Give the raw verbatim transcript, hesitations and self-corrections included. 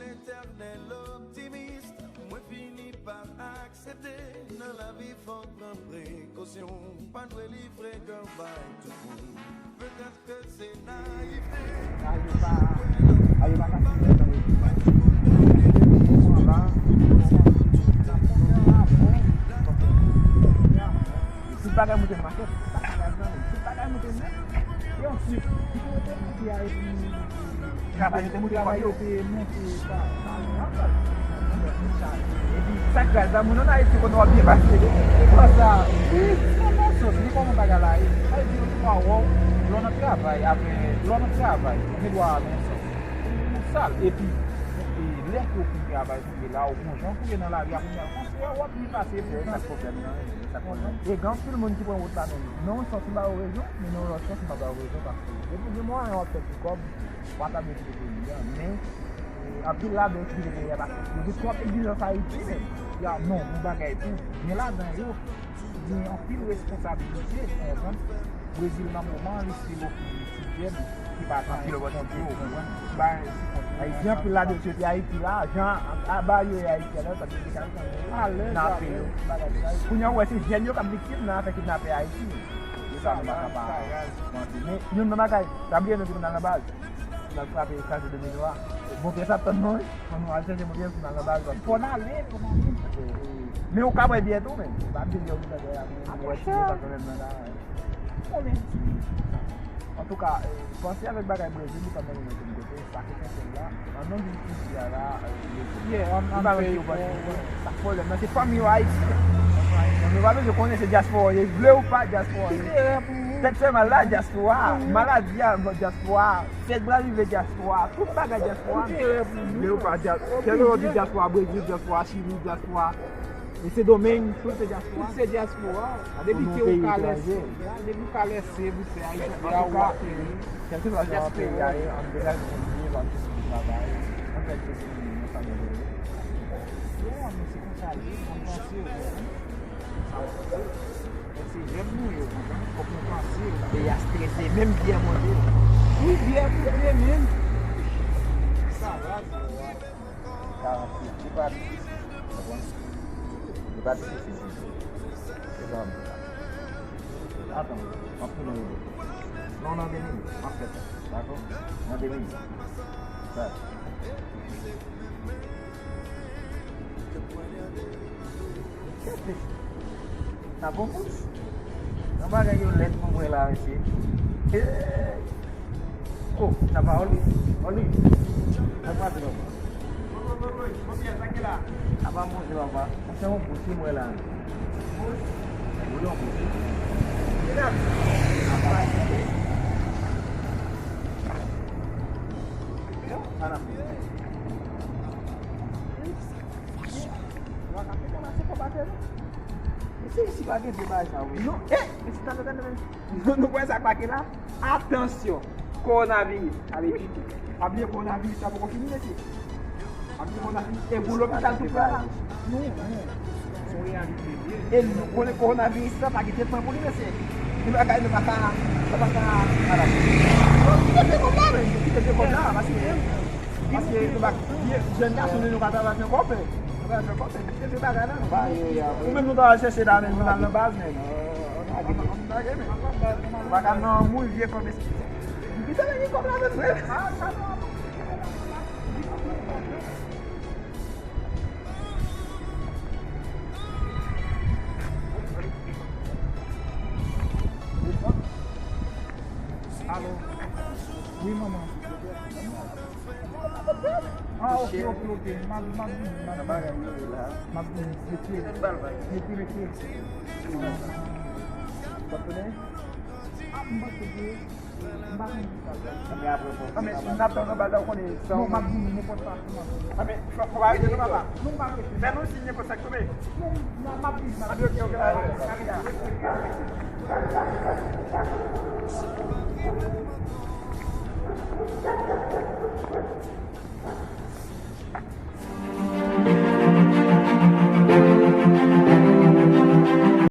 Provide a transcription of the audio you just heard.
Letènèl optimis, mwen fini pa aksepte nan lavi fò pran prekosyon, pa dwe livre kè w bay tout moun. Petèt ke se nayivte. Tout bagay moute nan makèt. Tout bagay moute nèt. Yo, si, si yo te moute a epi travay yo te moute kòb yo. Travay yo te monte pa, pa, pa, pa. Epi sa k gaz la, moun ann Ayiti konnen w ap byen pase. Se konsa. Wi, se nan sans, li kòman bagay la ye. Sa vle di, yon twa wòw, lè w nan travay, apre, lè w nan travay, ou gen dwa nan yon sans. Ou sal, epi, e, lè ke w fin travay, ou ye la, ou gon jan pou ye nan lari a, kounye a, w ap byen pase, sa k pwoblèm nan, sa k pwoblèm. E gen anpil moun ki pran wout la menm. Nan yon sans, m ba yo rezon, men nan yon lòt sans, m pa ba yo rezon, paske depi gen mwayen w ap fè ti kòb, w ap tabli kite peyi a, men, e, anpil ladan yo kite peyi a, paske yo gen twòp egzijans Ayiti, men, ya, non, yon bagay tou, gen ladan yo, gen anpil responsabilite, ou konprann? Brezil nan moman, li se yon ti jèn ki pa gen anpil opòtinite, ou konprann? Ki pa gen sipò. Ayiti, anpil ladan yo soti Ayiti la, jan a ba yo ye Ayiti a, sa te deklare nan peyi yo. Kounye a, ou wè, se jèn yo k ap viktim nan afè kidnapè Ayiti. Yo sa nou pa ka pa vanse. Men, youn nan bagay, pa bliye nou te konn al nan baz. N ap frape kraze domino a. Bon, pyès ap tann nou, wi. Fò nou al chèche bon pyès pou n al nan baz. Fò n ale, fò n ale. Men ou ka bwè byè tou, men. Pa bliye ou gen bagay la, men ou wè ti byè pa kanmenm nan la. Bon, men. Antouka, eh, panse avèk bagay Brezil, li pa mennen nou okenn kote. Sa ki esansyèl la, an non di isi a la, eh, Yeah, an, an peye, sa k pwoblèm nan, se fanmi yo Ayiti. Fanmi yo pa bezwen konnen se dyaspora yo ye. Vle ou pa dyaspora yo ye. Tèt fè mal la, dyaspora. Maladi a, dyaspora. Fèt brazilen, dyaspora. Tout bagay dyaspora. Vle ou pa dyaspora. Kèlke lè w di dyaspora, Brezil, dyaspora, Chili, dyaspora. E Sendomeng, tout se dyaspora. Tout se dyaspora. Depi ke ou ka lèse, depi ou ka lèse bout tè ayisyen a, ou ateri. Kèlkeswa jan peyi a ye, ann degaj kontinye, pa jis pou travay. Ann fè ti ekonomi, nou sa nou vle. Yo, men se konsa l ye, konn panse yo, wi. Sa w panse? Men se jèn nou ye, ou konprann? Fòk nou panse yo. Peyi a strese, menm byè monte. Wi, byè monte menm. Sa raz, wi. Karant sis, li pa difisil. Konprann? Li pa difisil ditou. Se sa m di la. Atann, m ap tounen rele. Non, nan de minit, m ap fè sa. Dakò? Nan de minit. Sa. Kèt, sa bon bouch. Nan bagay yo lèd pou mwen la, mesye. Hey! Oh, sa pa Oli? Oli? Sa pa di non. Sa pa manje, papa. Sa se yon bouch, wi, mwen la. Bouch? Wi, yon bouch. Sa pa di. Yo, sa n ap di. Yo, sa n ap di. Mesye, isi pa gen de bagay sa, wi. Non, eh! Mesye, tande, tande, tande. Nou, nou kwè sa k make la? Atansyon! Kowonaviris, sa vle di, pa bliye kowonaviris la poko fini, mesye. Pa bliye kowonaviris, e gwo lopital tou prè la. Non, non. Se yon reyalite vre. E nou konnen kowonaviris la pa gen tretman pou li, mesye. Nou pa ka, nou pa ka, nou pa ka, ala. Kite vye kòb la, men, kite vye kòb la, paske Paske nou pa, jèn gason nou, nou pa travay fè kòb, men. Nou pa fè kòb, men. Se vye bagay la. Ou menm nou ta al chèche la, men nou al nan baz, men. Nou pa gen, men. Nou pa ka nan moun vye kòb, men. Ki sa vye kòb la, men, frè? Alo. Wi, manman. Ah, ok, ok, ok. M ap, m ap vini, m ap vini. M ap vini. Mete, mete, mete. W ap tounen? Ah, m panse ke, m pa konn ki sa l ye. Ah, men, n ap tann anba la, w konnen sa. Non, m ap vini, nenpòt sa. Ah, men, fò, fò pa rete, non, papa. Non, m pa rete. Fè nou siy, nenpòt sa k tonbe. Non, m ap vini, m ap vini. Ah, ok, ok, ok.